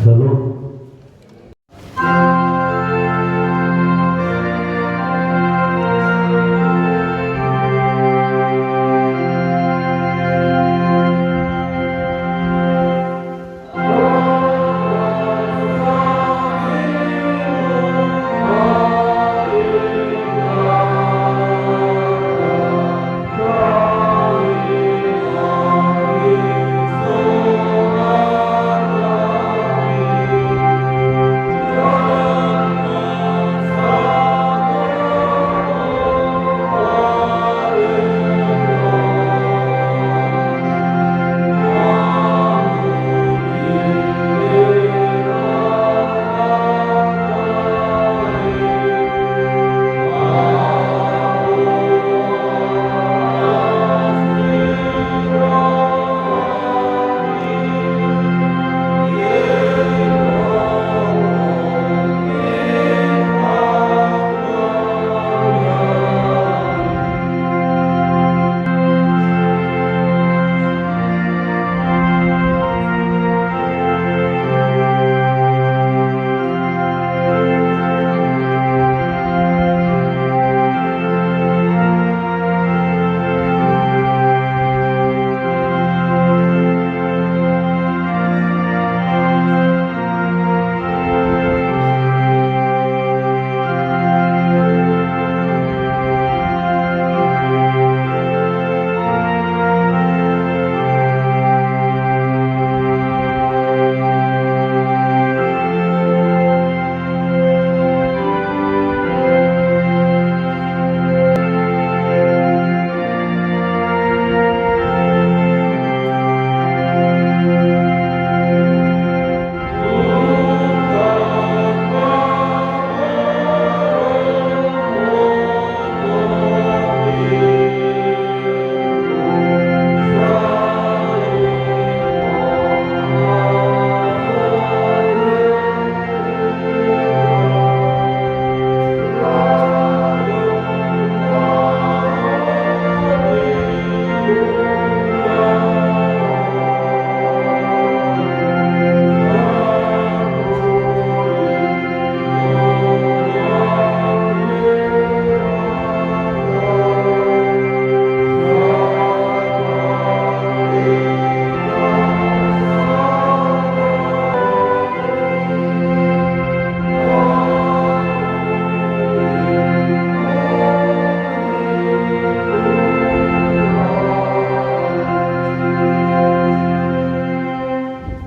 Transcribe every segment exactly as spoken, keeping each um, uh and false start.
Salut.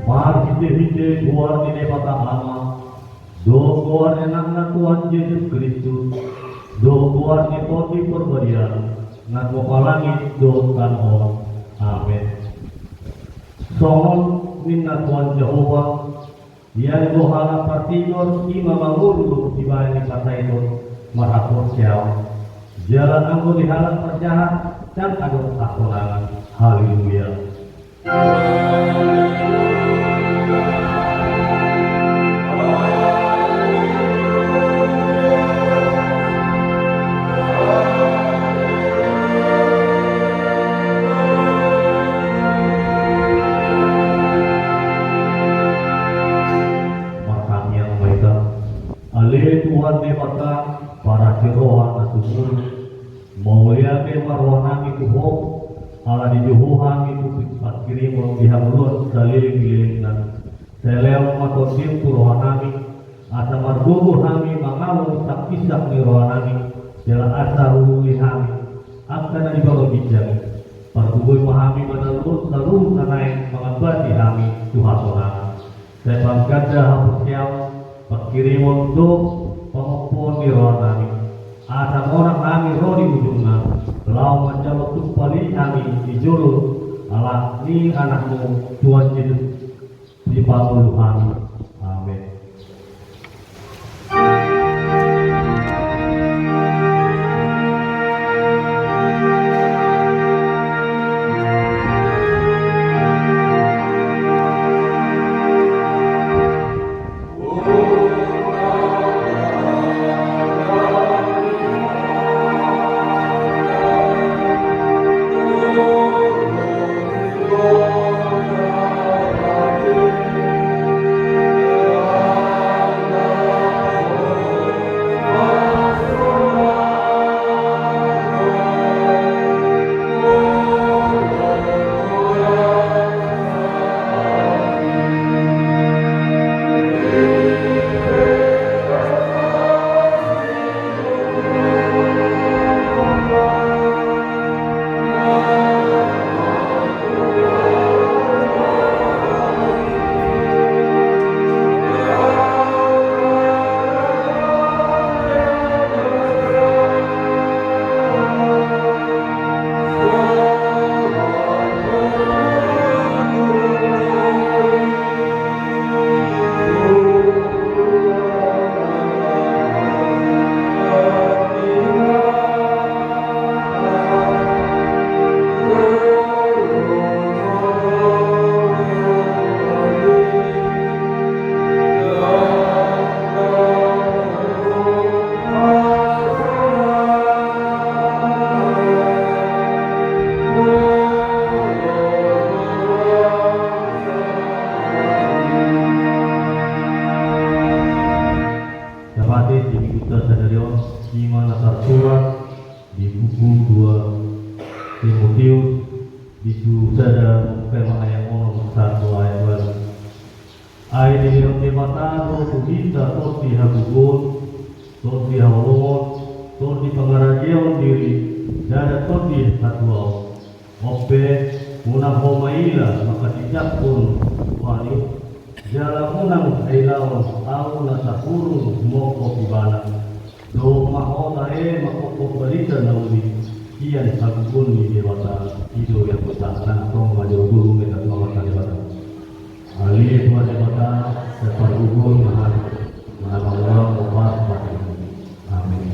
Marhite-hite goar ni Debata Ama, dohot goar ni Anakna Tuhan Jesus Kristus, dohot goar ni Tondi Parbadia, na mangurupi langit dohot tano on. Amen. Songon ninna Tuhan Jahowa, ia do halak partigor i ma mangolu dibahen ni pasahiton marhaporseaon. Jala anggo di halak parjahat ndang adong hasonangan. Haleluya. Martangiang ma hita. Ale Tuhan Debata, parasi roha na sumurung, mauliate ma rohanami tu Ho, ala dijou Ho hami tu panghirimon di hangoluan saleleng ni lelengna. Sai lehon ma tondim tu rohanami, asa margogo hami mangalo di sangkisang ni rohanami, jala asa ruruli hami angka na di bagasan ginjang i. Pargogoi ma hami manaluhon saluhut na naeng mangambati hami tu hasonangan. Sai pangganda haporseaon, panghirimon dohot pamompoon ni rohanami, asa monang hami ro di ujungna, laho manjalo tumpal i hami di jolo, ala ni Anakmu Tuhan Jesus, Sipangolu hami. Amen. Di tu sada, paima ayat onom sahat tu ayat ualu. Ai dilehon Debata do tu hita tondi hagogoon, tondi haholomon, tondi pangarajaon diri, jala tondi hatuaon. On pe, unang ho maila manghatindanghon Tuhan i, jala unang hailahon ahu na tarhurung mongkop ibana. Dohot ma ho tahe manghophop barita na uli sian hagogoon ni Debata. I do hata ni Debata. Nang tong ma jo guru meta tu Amanta Debata. Ale Tuhan Debata, sai pargogoon ma hami, manang maulang ma ho. Amin.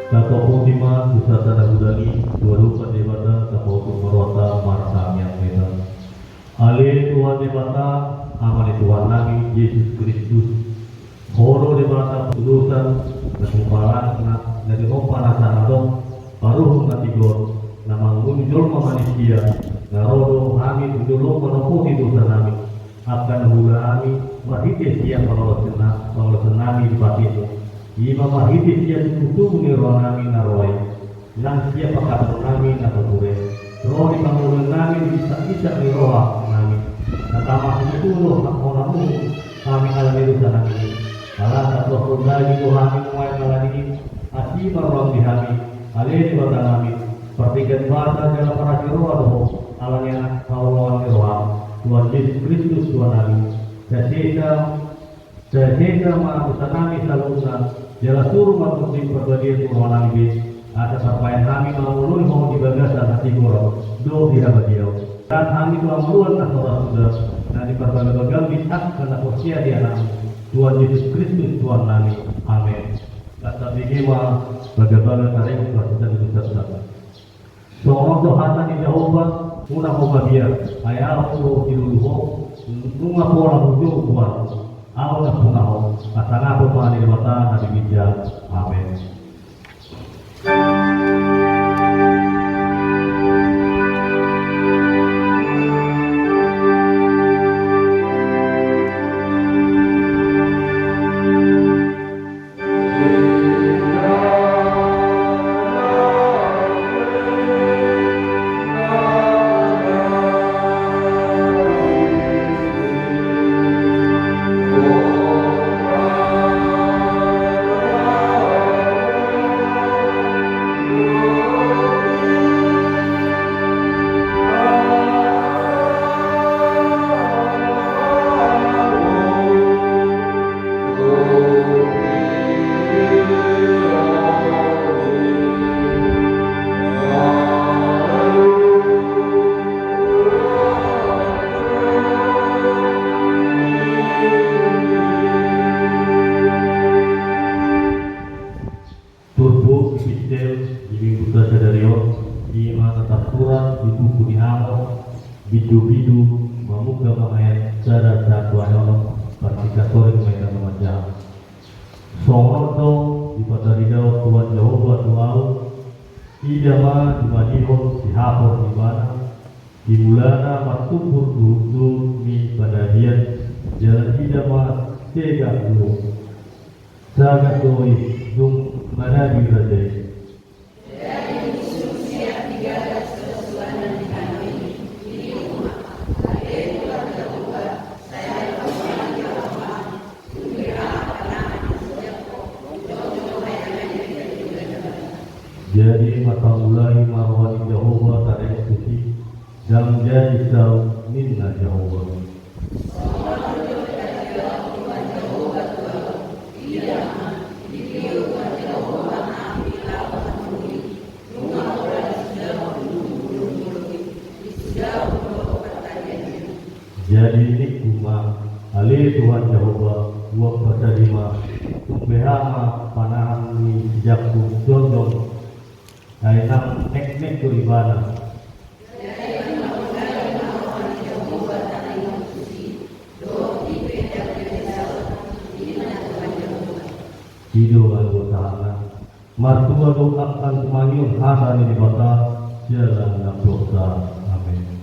Tatopoti ma dosanta na godang i tu adopan Debata, tapauntuk ma rohanta martangiang hita. Ale Tuhan Debata, Ama ni Tuhannami Jesus Kristus, Ho do Debata pardosa, na di hompa na, na di hompa na sanga adong paruhur na tigor, na mangunu jolma manisia, na ro do hami tu joloM manopoti dosanami, angka na huula hami marhite sian pangalaosion na, pangalaosion nami di patikMu. I ma marhite sian tubutubu ni rohanami na ro i. Nang sian pangkataionnami na so ture, ro di pangoluonnami, di isak-isak ni rohanami, na tama tutu do hona muhun hami ala ni dosanami i. Ala tatuas hon daging do hami nuaeng ala ni i, asi ma rohaM di hami, ale Debatanami, partingkian basa jala parasi roha do Ho, ala ni angka haholomon ni rohaM, Tuhan Jesus Kristus Tuhannami. Sai sesa, sai sesa ma dosanami saluhutna, Jala suru ma Tondi Parbadia tu rohanami be, asa tarbahen hami mangoloi Ho di bagasan hatigoran dohot di habadiaon. Kan hami tu hangoluan na so ra suda, na di parbagabaga di angka na porsea di Anakmu, Tuhan Jesus Kristus Tuhannami. Amen. Las tabege ma bagabaga taringot tu hasesaan ni dosanta. Songon on do hata ni Jahowa: Unang ho mabiar, ai Ahu do dilulu ho, nunga pola hujou goarhu. Ahu nampuna ho, hasangapon ma ni Debata na di ginjang. Amen. Turpuk epistel di Minggunta sadari on, i ma na tarsurat di buku ni Amos, bindu-bindu, mamungka ma ayat sada sahat tu ayat onom, parsingkat sore ma hita na manjaha. Songon on do dipataridao Tuhan Jahowa tu ahu: Ida ma jumadihon sihapor ibana, di mulana martumbur duhut-duhut ni panabian, jala ida ma sega do, sagat do i dung manabi raja i. Jadi marpangulahi ma roha ni Jahowa taringot tusi, ndang jadi saut ninna Jahowa. Jadi ningku ma: Ale Tuhan Jahowa, buat pasadi ma, tung beha ma panahan ni si Jakkob jongjong, ai nang neknek do ibana. I do anggo sahatna. Martua do angka tumangihon hata ni Debata jala na borhat. Amen.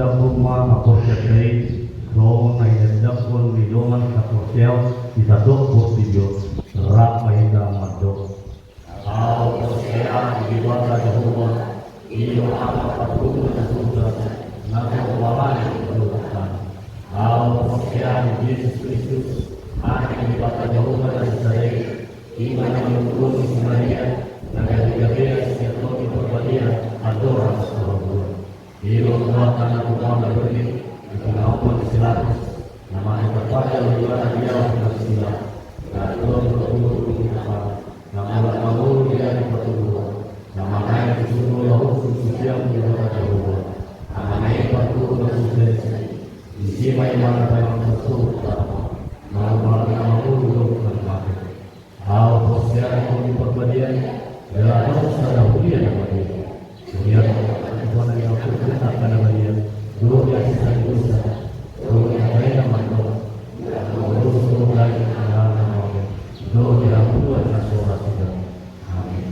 Dapot ma haporseaonta i, songon na hinadingankon ni dongan saporseaon di sandok portibi on, rap ma hita mandok. Ahu porsea di Debata Jahowa, i do Ama partubu na surga, na so hualangi di dolok tano. Ahu porsea di Jesus Kristus, Anak ni Debata Jahowa na sasada i, i ma na manungkun si Maria, na gabe-gabean sian Tondi Parbadia, andorang so habuan. I do Tuhanta na tumua na bernit, di pinaompon ni si Pilatus, na mate tarpajal di bana di ahu na sisila, na adong do tubu di ari katellu, na mulak mangolu di ari patoluhon, na manaek di surgo laho husuk tu siamun ni Debata Jahowa, na mangalehon partubu na so husensi. Disi ma ibana paima marsuhut tu Ama, na umbalga mangolu dohot na mate. Ahu porsea di Tondi Parbadia, jala adong sada huria na badia. Huria na mangkatahon angka na badia, dohot di hasesaan ni dosa, dohot di angka na mandok, dohot di hasuhuton ni angka na mate, dohot di habuan na so ra sidang. Amin.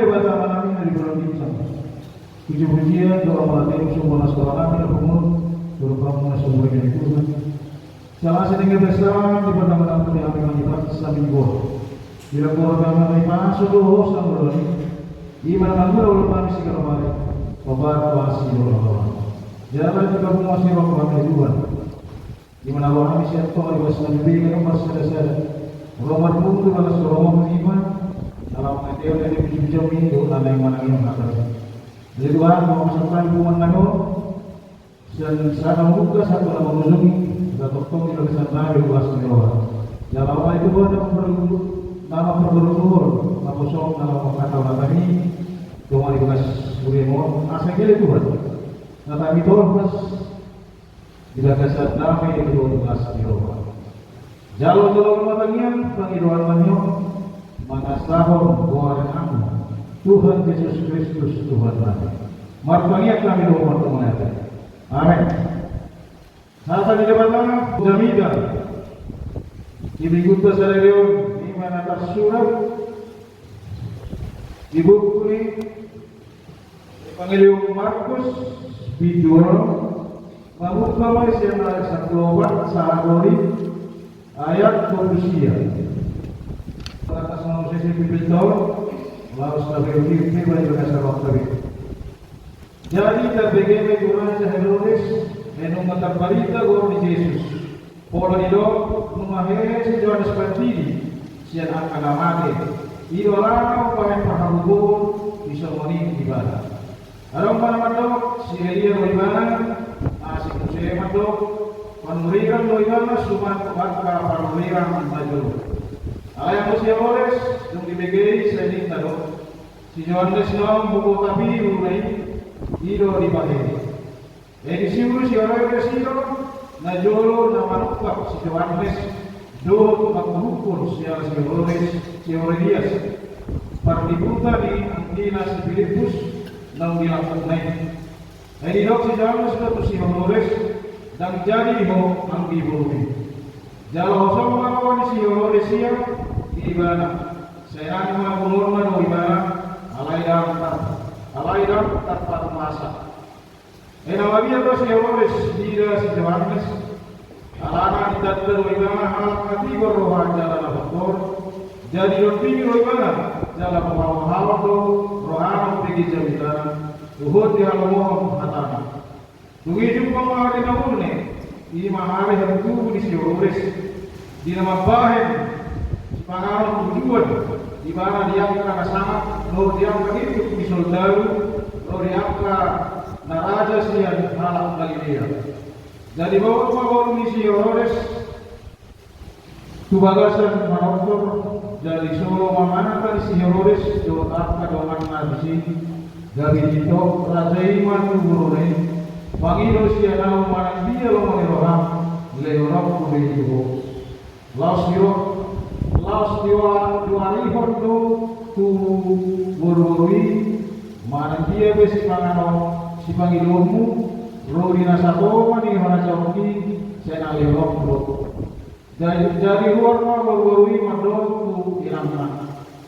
Debata Amanami na di banua ginjang, puji-pujian dohot hamuliateon suang panas rohanami na pungu, dohot hamu na sumurung ni Tuhan. Jala asi nang hahipason di pardamanami, hami mangihuthon Minggu on. Di lambok rohanami pasu do hosa murani. Ima na mangula ulaonnami siganup ari. Pabar pasi do roha. Jala di bagasan asi roha ni Tuhan. Di mana rohami sian Ho, di bagasan nami be, na marsadasada. Roha marpungu di bagasan roha ni Tuhan. Dalam hati on, di puji-pujian mi do, alai manang i hata. Jadi Tuhan, mau masak kami bukan nano. Sian sada mangungka sahat tu na mangujungi, na tongtong di bagasan nami ruas ni roha. Jala Ho ma i Tuhan na mamparguru, na mamparguru, na poso, na mamparkatahon hami, dongan di bagas huria on, asa gale Tuhan. Na hami tolhas, di bagasan nami ruas ni roha. Jalo-jalo ma tangiang pangidoan nami on, mangasahon goar ni Anakmu, Tuhan Jesus Kristus, Tuhan nami. Martangiang hami do martangiang. Amen. Hata ni Debata jamita di Minggunta sadari on, i ma na tarsurat di buku ni Evangelium Markus, bindu onom, mamungka ma sian ayat sampulu opat sahat tu ayat dua pulu sia. Atas nama sesi pipinta on, laos tabe uti uti bagi bagasan roha tabe. Jadi, tarbege ma i tu Raja Herodes, ai nunga tarbarita goar ni Jesus. Pola didok, nunga hehe si Johannes Pandidi sian angka na mate. I do alana umbahen parhagogoon disongon i ibana. Adong ma na mandok, si Elia do ibana, asi muse mandok, panurirang do ibana suman tu angka panurirang na jolo. Alai anggo si Herodes, dung dibege i, sai ninna do, si Johannes naung huboto api uluna i, i do dipahehe. Jadi siulu si Herodes i do na jolo na manungkap si Johannes dohot manghuhuphon siala si Herodes, si Herodias, pardibuta ni anggina si Pilippus naung dilangkungna i. Jadi didok si Johannes do tu si Herodes, ndang jadi ho anggi borumi. Jala hosom ma roha ni si Herodes ia di ibana, sai nang ma bunuonna do ibana, alai ndang tar, alai ndang tarparmasa. Ai na mabiar do si Herodes diida si Johannes, alana ditanda do ibana halak na tigor roha jala na hotol. Jadi ditondingi do ibana, jala mahaol-haol do rohana umbege jamitana, dohot dihalomohon hatana. Dung i jumpang ma ari na uli, i ma ari hamutubu ni si Herodes. Di na mambahen sipanganon tujuan, ibana di angka na sangap, dohot di angka induk ni soldaru, dohot di angka na raja sian halak Galilea. Jadi bahen ma boru ni si Herodes tu bagasan manortor, jala disolo ma manang ni si Herodes dohot angka donganna disi. Gabe ditindok raja i ma tu boruna i, mangido sian ahu manang dia lomo ni roham, lehononku do i tu ho. Laos di, laos di, diwarihon do tu boruboru i manang dia pe sipanganon, sipangidoonmu, ro di na satonga ni harajaonki, sai na lehononku do. Jadi, jadi ruar ma boruboru i mandok tu inangna,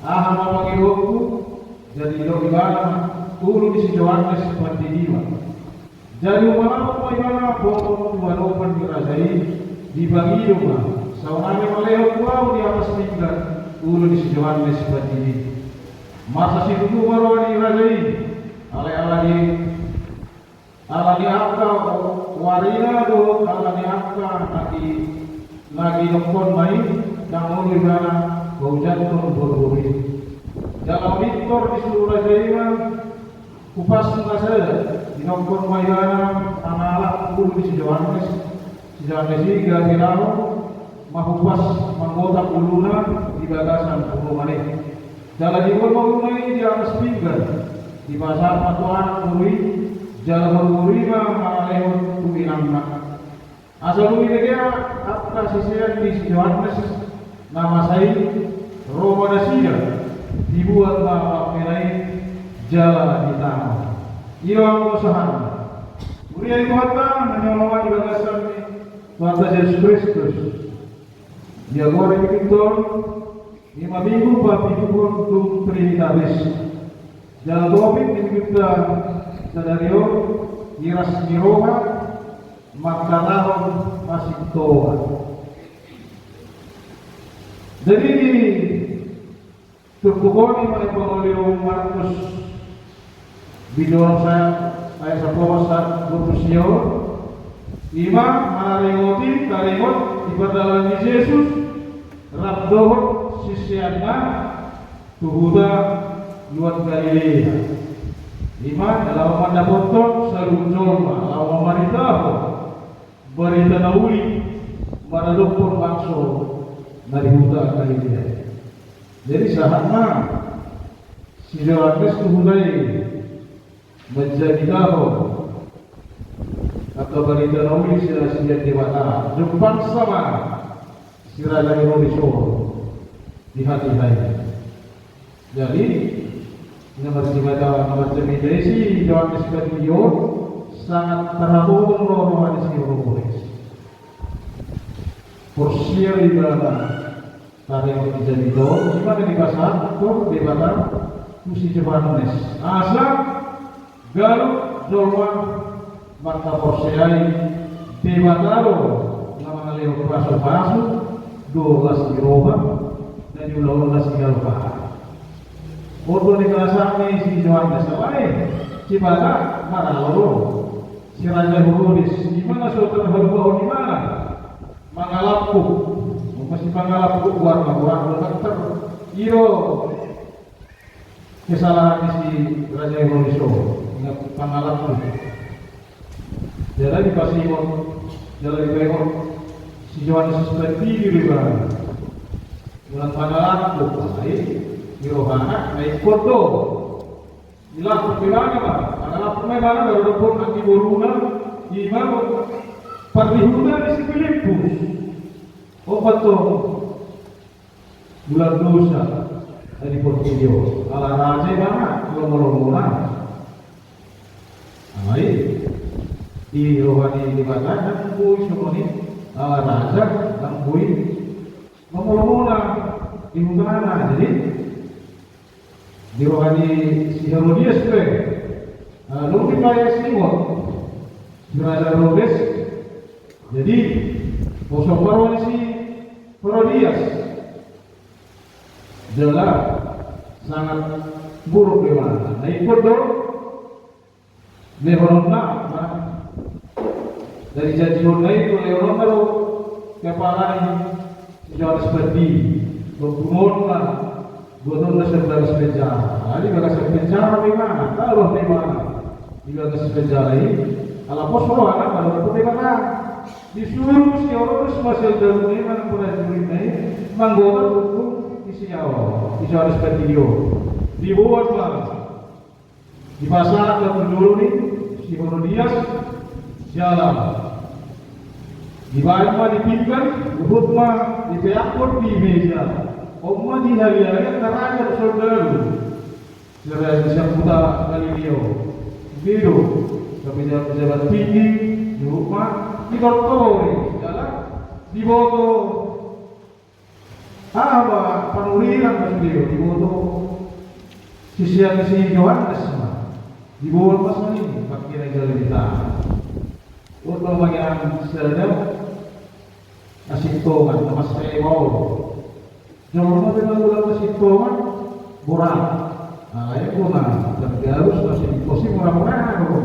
aha ma pangidoonku? Jadi didok ibana ma, ulu ni si Johannes Pandidi ma. Jadi humalap ma ibana bohot tu adopan ni raja i, dipangido ma, saonari ma lehon tu ahu di atas pinggan ulu ni si Johannes Pandidi. Masa situtu ma roha ni raja i, alai ala ni Ala ni angka warina dohot ala ni angka na di, na didokonna i, ndang olo ibana paujathon boruboru i. Jala pintor disuru raja i ma hupasna sada, didok ma ibana mangalap ulu ni si Johannes. Si Johannes i gabe laho ma hupas manggotak uluna di bagasan pohoman i. Jala diboan ma uluna i di atas pinggan, dipasahat ma tu anak boru i, jala boruboru i ma mangalehon tu inangna. Asa dung dibege angka sisean ni si Johannes na masa i, ro ma nasida, dibuat ma pangkena i jala ditangihon. I do anggo sahatna. Huria ni Tuhanta na hinaholongan di bagasan ni Tuhanta Jesus Kristus. Ia goar ni pintor, ima minggu papitu on dung Trinitatis. Jala topik ni minggunta sadari on, iras ni roha mangkatahon hasintongan. Jadi di turpuk on i ma na pangoli Markus, bindu onom, ayat sampulu opat sahat dua pulu sia. I ma manaringoti, taringot di pardalanan ni Jesus rap dohot siseanna tu huta luat Galilea. I ma laho mandapothon saluhut jolma, laho mamaritahon barita na uli maradophon bangso na di huta Galilea. Jadi sahat ma si Johannes tu huta i manjamitahon angka barita na uli sian Debata. Jumpang sama si Raja Herodes on di hatiha i. Jadi na marjamita, na marjamita i si Johannes Patiri on, sangat tarhapothon do roha ni si Herodes. Porsea do ibana taringot di jamita on, i ma na dipasahat tu Debata tu si Johannes asa ganup jolma mangkaporseai Debata do na mangalehon pasupasu dohot las ni roha na niulahon las ni halak. On do na nipasahat ni si Johannes, alai si Debata maralo do. Si Raja Herodes i ma na so tarhalumpang ibana mangalampuk. Molo mangalampuk, goar ma goar do, mantar i do kesalahan ni si Raja Herodes on, ingat pangalampuk. Jala dipasingot, jala dipaingot si Johannes Patiri do ibana. Molo pangalampuk, alai di rohana na ingkon do. Dilampuk ibana ma, pangalampuk ma ibana, baru dohot anggi boruna, i ma pardihuta ni si Pilippus. Opat do bulan dosa na di portibi on. Ala raja ibana, lomo-lomona. Alai di roha ni Debata ndang boi songon i. Ala raja ndang boi lomo-lomona di hutana. Jadi di roha ni si Herodias pe, ah, dung dipasingot si Raja Herodes. Jadi poso ma roha ni si Herodias. Jala sangat buruk do ibana. Na ingkon do lehononna ma na nijanjihonna i, do lehononna do kepala ni si Johannes Patiri, do bunuonna, buatonna sian bagasan penjara. Alai di bagasan penjara do ibana, taruh do ibana di bagasan penjara i, ala pos rohana molo dohot Debata. Disuru si Herodes ma sian dalan i, manang prajuritna i, manggotar hukum ni si Johannes Patiri on. Diboan ma, dipasahat ma tu jolo ni si Herodias, jala dibaen ma di pinggan, huhut ma dipeakhon di meja. On ma dihaliangi angka raja dohot soldadu. Sian huta Galilea on. Dido, angka pejabat-pejabat tinggi, huhut ma ditortori, jala diboto aha ma, panurirang ma sude on, diboto sisean ni si Johannes ma. Diboan ma songon i, pangkena jala ditahan. On do mangihut sada hasintongan, na mansai maol. Jolma pe na ula hasintongan, borat. Alai bona, targarus, na sini posi mura-mura do.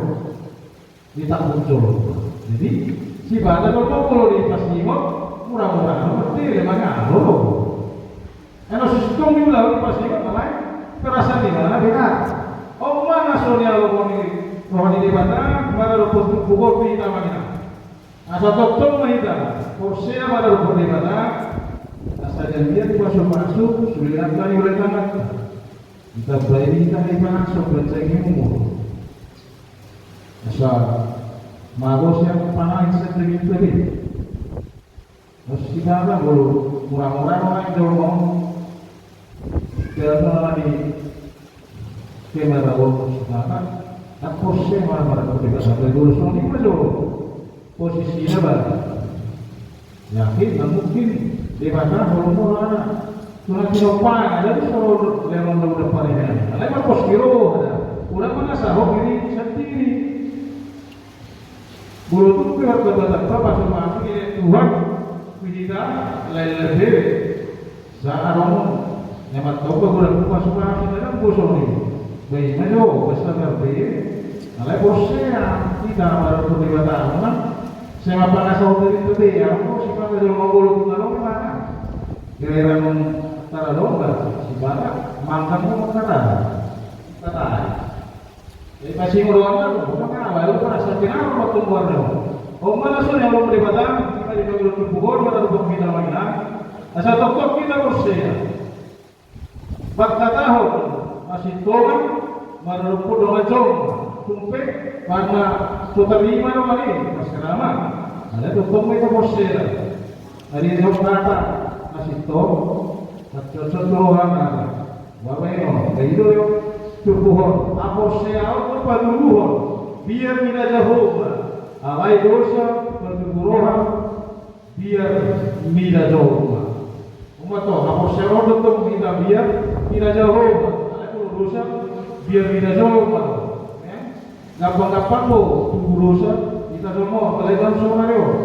Ditanggung jolma. Jadi si Debata do molo dipasingot, mura-mura do, berarti le mangalo do. Eno sistem diula dipasingot, alai perasaan ni ibana beda. On ma na so nialomo ni roha ni Debata maradophon turpuk on, di hita manang. Asa tongtong ma hita porsea maradophon Debata, asa jala dipasu-pasu sude angka na niula tangihon. Ditambai hita hahipason, ganjang ni umur. Asa mago sian panaek sian daging tadi. Terus kita apa, molo mura-mura ma naeng jolma on. Jala na di kemana on, saudara? Ndang porsea ma maradophon Debata, sampe molo songon i ma jo posisina, ba. Yakin, ndang mungkin Debata molo mura-mura. Tuhan tinopa, jadi so lehon undang-undang parian. Alai ma pos ni roha da. Ura mana sahok diri sandiri. Bolo tung pe warga Batak pasu-pasu ni Tuhan, tu hita lain lebe. Sa adong na mantong ba godang pasu-pasu na dang bosoni. Baen ma jo, basta garbe. Alai porsea hita marhite Debata on. Sai ma pangasahon dari tete ya, sipata jolma bolo tung adong mana. Kira-kira nung tara domba, sipata mangkan mo tara. Tatai. Jadi pasingo doang na, bukan apa, lu perasa kenapa waktu keluar dong. Om mana sudah lu beri batang, kita di bagi lu buku, mana lu bagi kita lagi na. Asa toktok kita porsea. Pakatahon, masih tongan, mana lu pun dongan jong, tumpe, mana sudah lima doang ni, maskerama. Ada toktok kita porsea. Ari jong kata, masih tong, masih tong rohana. Bapak ino, na i do yo, tubuhon, haporseaon do patubuhon, biar mida Jahowa, alai dosa, patubu roha, biar mida Jahowa. Uma to, haporseaon do tong mida biar mida Jahowa, alai dosa, biar mida Jahowa. Gampang-gampang do tubu dosa, hita somo, apalagi dalam somo ari on.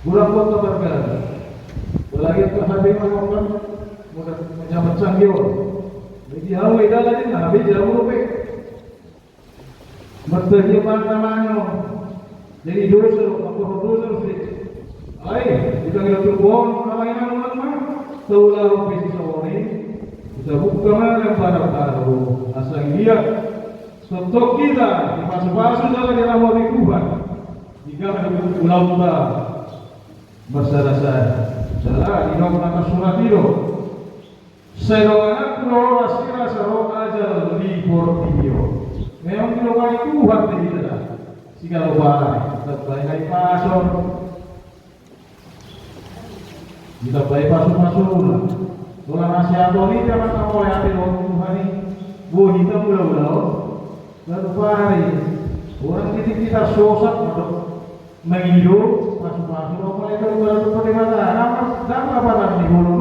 Godang kota barga. Apalagi tu H P ma somo kan, mudah mencapai canggih on. Jadi hau eda lagi na H P jauh dope. Mertahi apa namanya? Jadi dosa, apa dosa sih? Ai, kita kira turbon, apa yang nama? Tahu lah, bisa soal ini. Kita buka mana para baru asal lihat. Toktok hita, dipasu-pasu jala dirahmati Tuhan. Di ganup ulaonta marsada-sada. Jala didok na tarsurat i do. Sai dongananku do ro rasirasa ro ajal di portibi on. Memang didongani Tuhan do hita. Sigalo bae, tetap bae na i pason. Ditambai pasu-pasuna. Pola nasihat on i, dia mata mole ate dohot Tuhan i. Boi hita mula-mula on. Lalu pari. Orang titik kita sosat, madok. Mangido, pasu-pasu, apa itu, kalau itu pakai mata. Nama, nama apa tadi, bolu?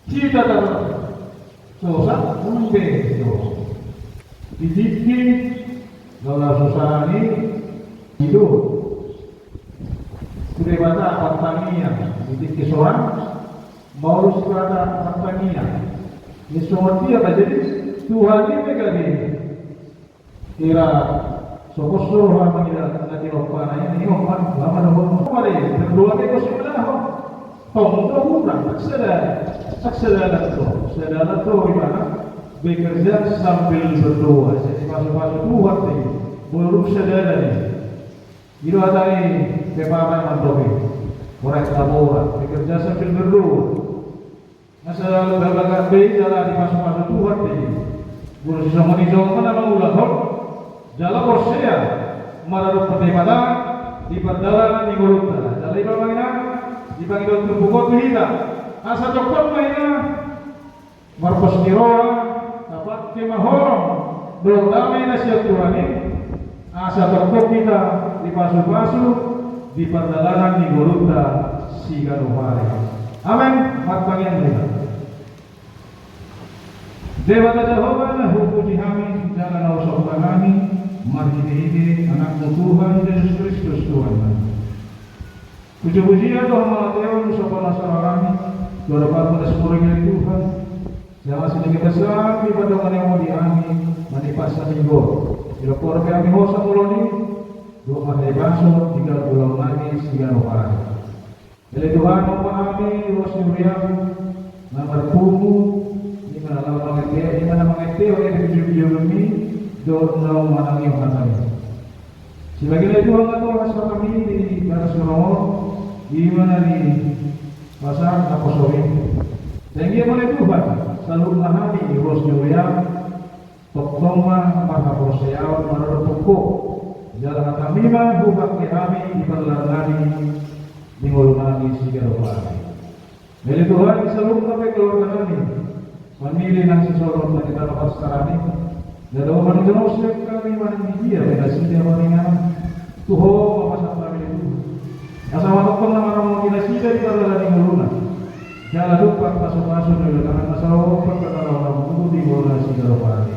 Hita tetap sosat, embe do. Di tingki, lalu susah ni, hidup. Sude bata partangiang, di tingki sorang, maulos bata partangiang. Ni songon dia, jadi Tuhan ini gabe. Ira, sokos roha mangida na tinompana ini, oman, lama na hono. Mari, berdoa be ko sebelah ho. Tong do hurang, tak sada, tak sada lanto, sada lanto di mana? Bekerja sambil berdoa. Jadi pasu-pasu Tuhan ni. Boluk sada ni. Ilo atari pepara mandoki. Korek labora, bekerja sambil berdoa. Asa balbaga be jala dipasu-pasu Tuhan be. Guru sisongon i songon na mangulahon jala porsea maradophon Debata di pardalanan ni ngolunta. Jala i ma ina dipangido turpuk on tu hita. Asa tongkon ma ina marpos ni roha, tapake ma holong dohot dame na sian Tuhan i. Asa tongkon hita dipasu-pasu di pardalanan ni ngolunta siganup ari. Amen. Martangiang ma hita. Debata Jahowa, na hupuji hami jala na husomba hami marhite-hite Anakmu Tuhan Jesus Kristus Tuhan nami. Puji-pujian dohot hamuliateon husomba ma sonari hami tu adopanMu na sumurung i Tuhan. Jala sian na gabe sangap ni pandonganianMu di hami manipasa minggu. Di lokor pe hami hosa muloni dohot marhahipason di ganup ulaon nami siganup ari. Ale Tuhan, hombar hami ruas ni huriaM na marpungu, i ma na laho mangatehon, i ma na mangatehon ende video-videoMi dohot na manangihon hataMi. Sebagai na i Tuhan, na tohas hataMi di bagas ni roha on, i ma na nipasahat naposoMi. Sai anggiat ma ale Tuhan, saluhutna hami ruas ni huriaM, tongtong ma marhaporseaon maradophon Ho. Jala hataMi ma hupake hami di pardalanan nami di ngolu nami siganup ari. Ale Tuhan, di saluhutna pe keluarga nami, famili nang sisongon na di tano parserahan i, na dao manang jonok sian hami manang di dia pe nasida maringanan. Tu Ho ma pasahat nami ale Tuhan. Asa ma tongtong na maramotion nasida di pardalanan ni ngoluna. Jala dumpak pasu-pasu na di tangan na saopat na tarawanmu di ngoluna siganup ari.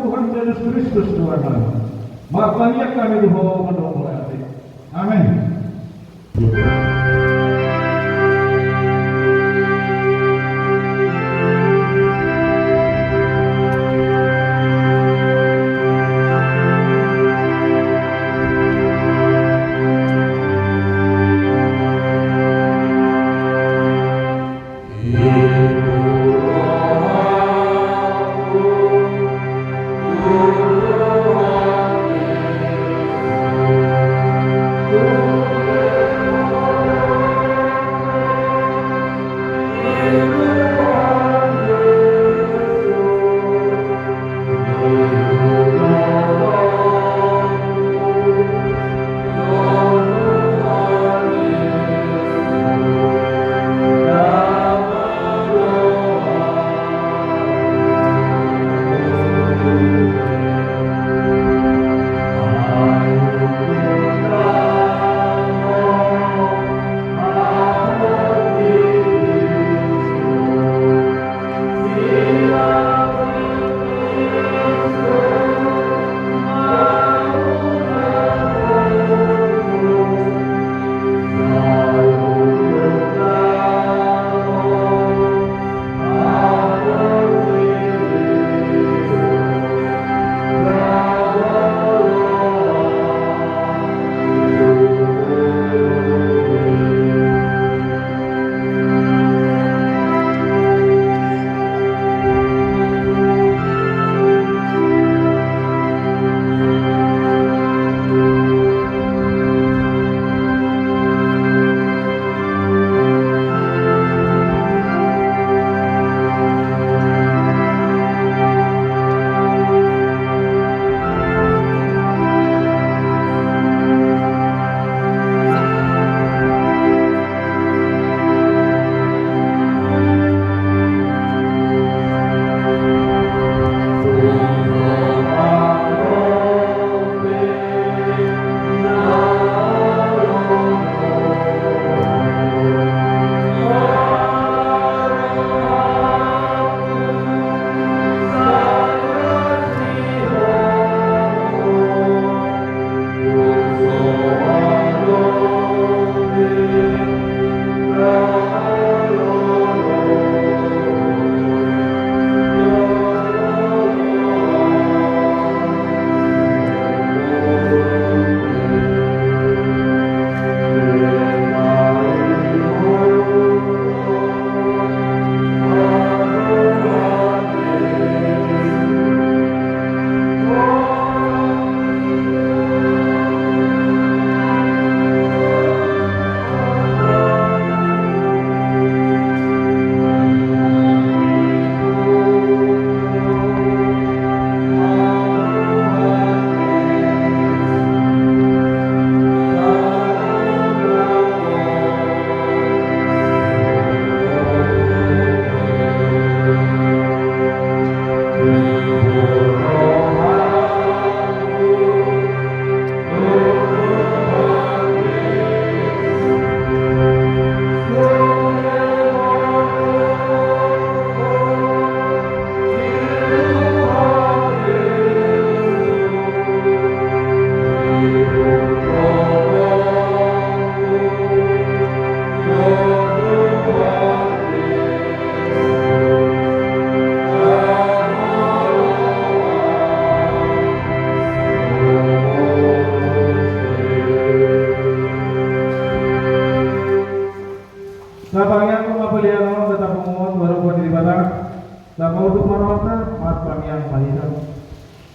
Tuhan Jesus Kristus Tuhannami. Martangiang hami tu Ho mandok mauliate. Amen.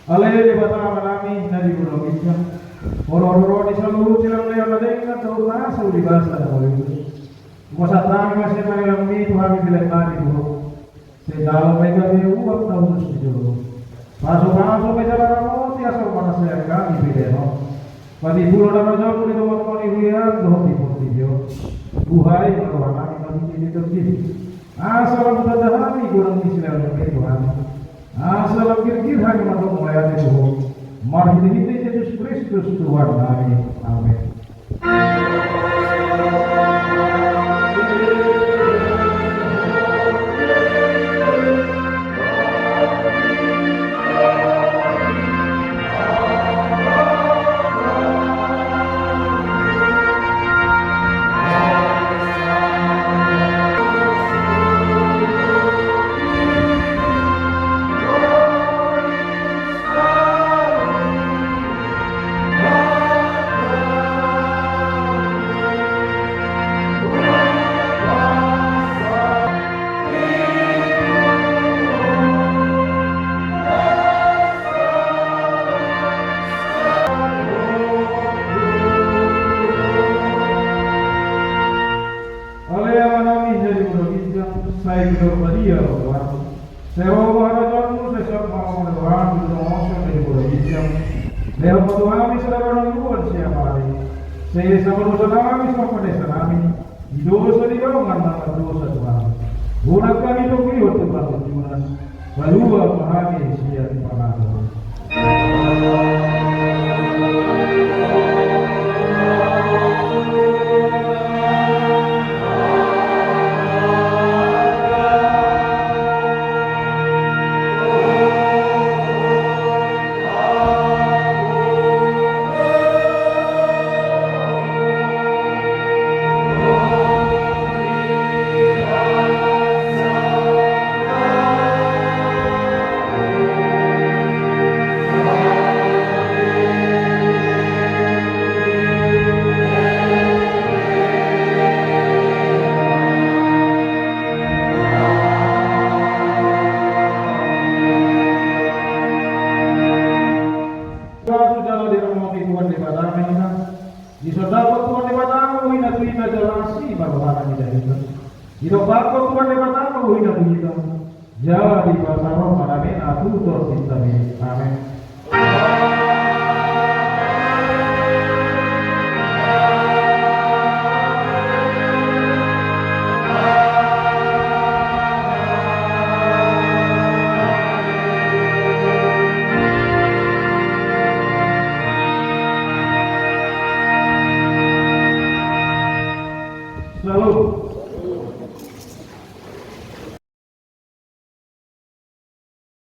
Ale Debata Amanami na di banua ginjang, Ho do haroroan ni saluhut silehonlehon na denggan dohot nasa uli basa na mauliuliu. Hupasahat hami ma sian na nilehonMi tu hami pelean nami tu Ho. Sai jalo ma i gabe uap na hushus di jolo. Pasupasu ma i jala ramoti asa marhaseang hami pelean on. Patimbulhon harajaonMu di tongatonga ni huria dohot di portibi on. Buhai ma roha nami marhite di tondim. Asa lam hutanda hami godang ni silehonlehonMi tu hami. Asa lam girgir hami mardongan mauliate tu Ho. Marhitehite Jesus Kristus Tuhannami. Amen. Ale Amanami na di banua ginjang, sai pinarbadia ma goarMu. Sai ro ma harajaonMu, sai saut ma rohaM di tonga on songon na di banua ginjang. Lehon ma tu hami sadari on hangoluan siapari. Sai esa ma dosanami songon panesanami di dosa ni dongan na mardosa tu hami. Unang hami togihon tu pangunjunan. Palua ma hami sian pangago. Sipata jala diramoti Tuhan Debata ma hita. Dison dapot Tuhan Debata ma bohina tu hita jala asi ma rohana mida hita. Ditompakhon Tuhan Debata ma bohina tu hita. Jala dipasahat ma damena tu tondim nami. Amen.